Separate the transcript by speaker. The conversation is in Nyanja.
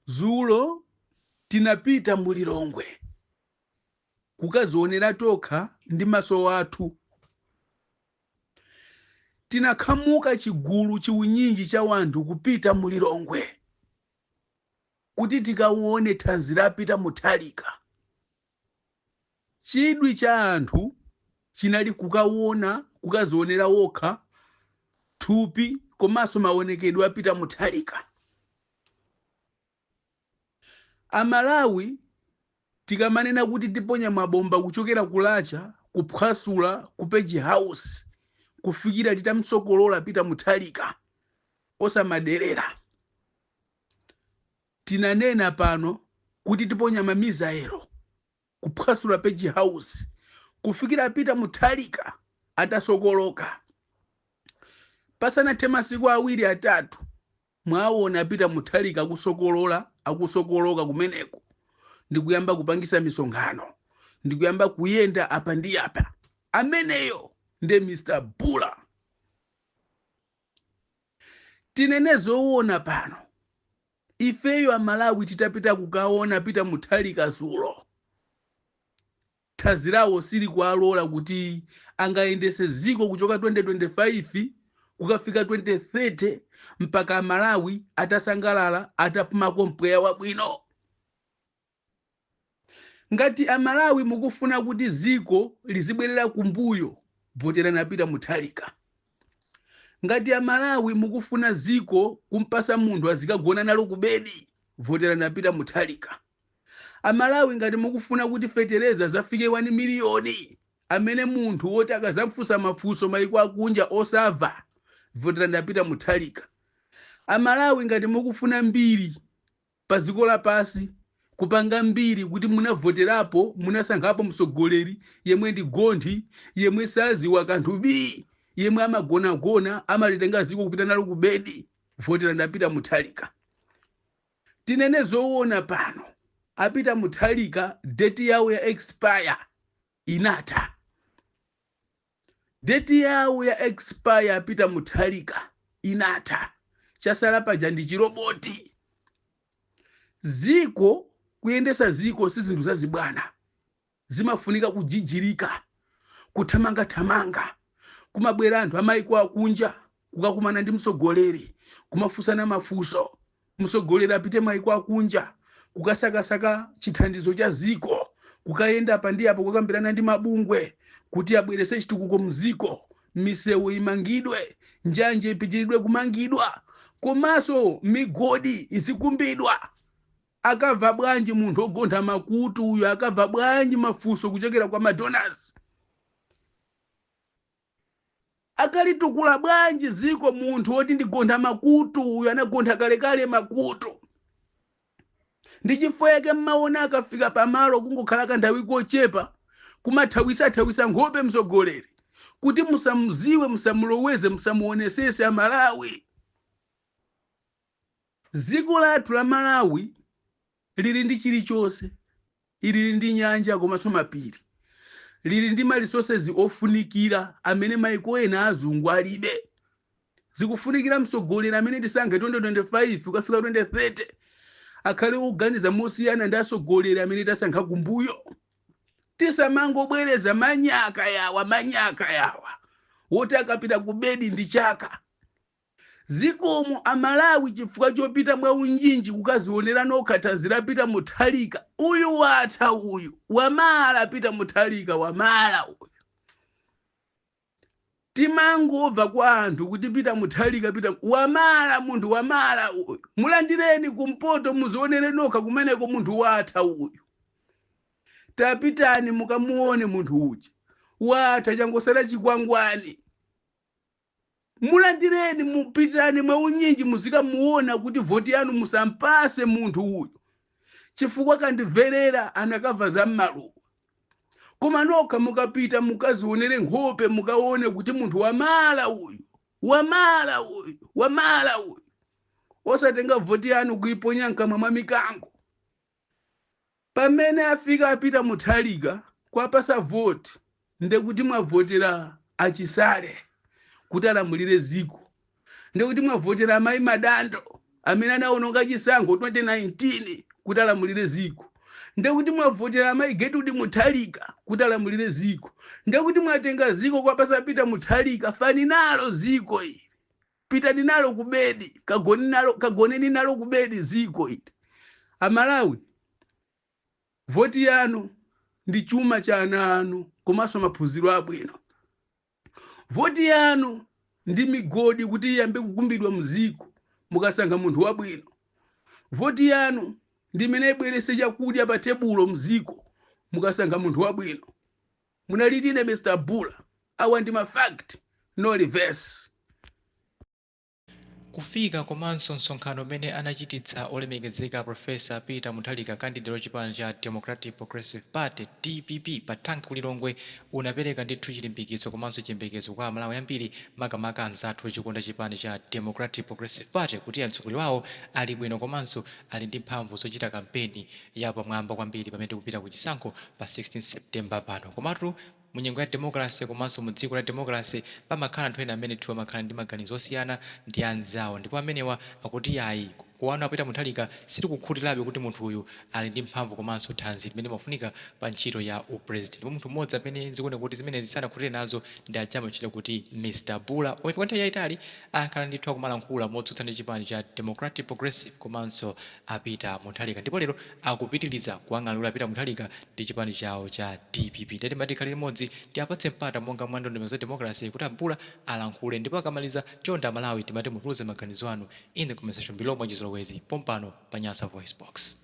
Speaker 1: Zulo tinapita mu Lilongwe kukazionera tokha ndi maso athu. Tinakhamuka chigulu chiunyinji cha wanthu kupita mu Lilongwe kuti tikaone thanzi la Peter Mutharika. Chidwi cha anthu chinali kukaona, kukazionera wokha thupi komanso maonekedwe a Peter Mutharika. Amalawi tikamanena kuti tiponya mabomba kuchokera ku Lacha, kuphwasula ku Page House, kufikira titamsokolola Peter Mutharika, osamaderera. Tinanena pano kuti tiponya mamizaelo kuphwasula Page House kufikira Peter Mutharika atasokoloka. Pasanathe masiku awiri atatu mwaona Peter Mutharika akusokolola, akusokoloka kumeneko ndikuyamba kupangisa misonkhano, ndikuyamba kuyenda apa ndi apa. Ameneyo ndiye Mr. Bula. Tinene zoona pano, ifeyo Amalawi titapita kukaona Peter Mutharika zulo, thanzi lawo silikuwalola kuti angayendese ziko kuchoka 2025 kukafika 2030 mpaka Amalawi atasangalala, atapumako mpweya wabwino. Ngati Amalawi mukufuna kuti ziko lizibwerera kumbuyo, voterani Peter Mutharika. Ngati Amalawi mukufuna ziko kumpasa munthu azikagona nalo kubedi, voterani Peter Mutharika. Amalawi ngati mukufuna kuti fetereza zafike 1 miliyoni, amene munthu woti akazamfunsa mafunso maiko akunja osamva, voterani Peter Mutharika. Amalawi ngati mukufuna mbiri pa dziko lapansi, kupanga mbiri kuti munavoterapo, munasankhapo mtsogoleri yemwe ndi gonthi, yemwe saziwa kanthu bii, yemwe amagonagona, amalitenga dziko kupita nalo ku bedi, voterani Peter Mutharika. Tinene zoona pano, a Peter Mutharika date yawo ya expire inatha. Date yawo ya expire Peter Mutharika inatha. Chasala paja ndi chiroboti. Ziko, kuyendesa ziko si zinthu zazibwana. Zimafunika kujijirika, kuthamangathamanga, kumabwera anthu amaiko akunja kukakumana ndi mtsogoleri, kumafunsana mafunso. Mtsogoleri apite maiko akunja kukasakasaka chithandizo cha ziko, kukayenda apa ndi apo, kukambirana ndi mabungwe kuti abwerese chitukuko mziko, misewu imangidwe, njanje ipitiridwe kumangidwa, komanso migodi izikumbidwa. Akamva bwanji munthu ogontha makutu uyu? Akamva bwanji mafunso kuchokera kwa madonors? Akalitukula bwanji ziko munthu woti ndigontha makutu uyu? Anagontha kalekale makutu. Ndi chifukwa yake mmaona akafika pamalo kungokhala kanthawi kochepa kumathawisathawisa nkhope mtsogoleri kuti musamuziwe, musamuloweze, musamuonesese. Amalawi, dziko lathu la Malawi lili ndi chilichonse. Lili ndi nyanja komanso mapiri, lili ndi ma resources ofunikira amene maiko ena azungu alibe. Zikufunikira mtsogoleri amene tisankhe 2025 kukafika 2030 akhale oganiza mosiyana ndi atsogoleri amene tasankha kumbuyo. Tisamangobwereza manyaka yawa, manyaka yawa woti akapita ku bedi ndi chaka. Zikomo Amalawi chifukwa chopita mwa unyinji kukazionera nokha thanzi la Peter Mutharika. Uyu watha, uyu wamala. Peter Mutharika wamala uyu. Timangomva kwa anthu kuti Peter Mutharika, Peter wamala, munthu wamala uyu. Mulandireni kumpoto, muzionere nokha kumeneko, munthu watha uyu. Tapitani mukamuone munthu uja, watha, changosala chikwangwani. Mulandireni, mupitani mwaunyinji muzikamuona kuti voti yanu musampase munthu uyu, chifukwa kandimverera anakamva za mmaluwa. Koma nokha mukapita mukazionere nkhope, mukaone kuti munthu wamala uyu, wamala uyu, wamala uyu. Osatenga voti yanu kuiponya mkamwa mwa mikango. Pamene afika a Peter Mutharika kwapasa voti, ndekuti mwavotera achisale kuti alamulire ziko, ndekuti mwavotera amayi madando. Amene anawononga chisankho 2019 kuti alamulire ziko. Ndekuti mwavotera amayi Gertrude Mutharika kuti alamulire ziko. Ndekuti mwatenga ziko kwapasa Peter Mutharika. Fani nalo ziko ili, pitani nalo kubedi, kagoni nalo, kagoneni nalo kubedi ziko ili. Amalawi, voti yanu ndi chuma cha ana anu komanso maphunziro abwino. Voti yanu ndi migodi kuti iyambe kukumbidwa mziko mukasankha munthu wabwino. Voti yanu ndi imene ibwerese chakudya pa tebulo mziko mukasankha munthu wabwino. Munalitine Mr Bula, awa ndi ma fact, no reverse.
Speaker 2: Kufika komanso msonkhano umene anachititsa olemekezeka Professor Peter Mutharika, candidate wa chipani cha Democratic Progressive Party, DPP, pa Tank ku Lilongwe unapereka ndithu chilimbikitso komanso chiyembekezo kwa Amalawi ambiri, makamaka anzathu ochikonda chipani cha Democratic Progressive Party, kuti atsogoleri wawo ali bwino komanso ali ndi mphamvu zochita kampeni yapamwamba kwambiri pamene tikupita ku chisankho pa 16 September pano. Komatu munyengo ya democracy komanso mu dziko la democracy pamakhala anthu ena amene ndithu amakhala ndi maganizo osiyana ndi anzawo, ndipo amenewa akuti ayi, kuwana Peter Mutharika sitikukhutirabe kuti munthu uyu ali ndi mphamvu komanso thanzi limene limafunika pa ntchito ya upresident. Ndipo munthu mmodzi amene zikuoneka kuti zimenezi sanakhutire nazo ndi aja amachita kuti Mr Bula, omwe kwa nthawi yayitali akhala ndithu akumalankhula motsutsa ndi chipani cha Democratic Progressive komanso a Peter Mutharika, ndipo lero akupitiriza kuwang'alula Peter Mutharika ndi chipani chawo cha DPP. Ndati mati khale limodzi, tiapatse mpata monga mwa ndondomeko za democracy kuti a Bula alankhule, ndipo akamaliza, chonde Amalawi, timati mutiuze maganizo anu in the comment section below mwachizolowezi pompano pa Nyasa Voice Box.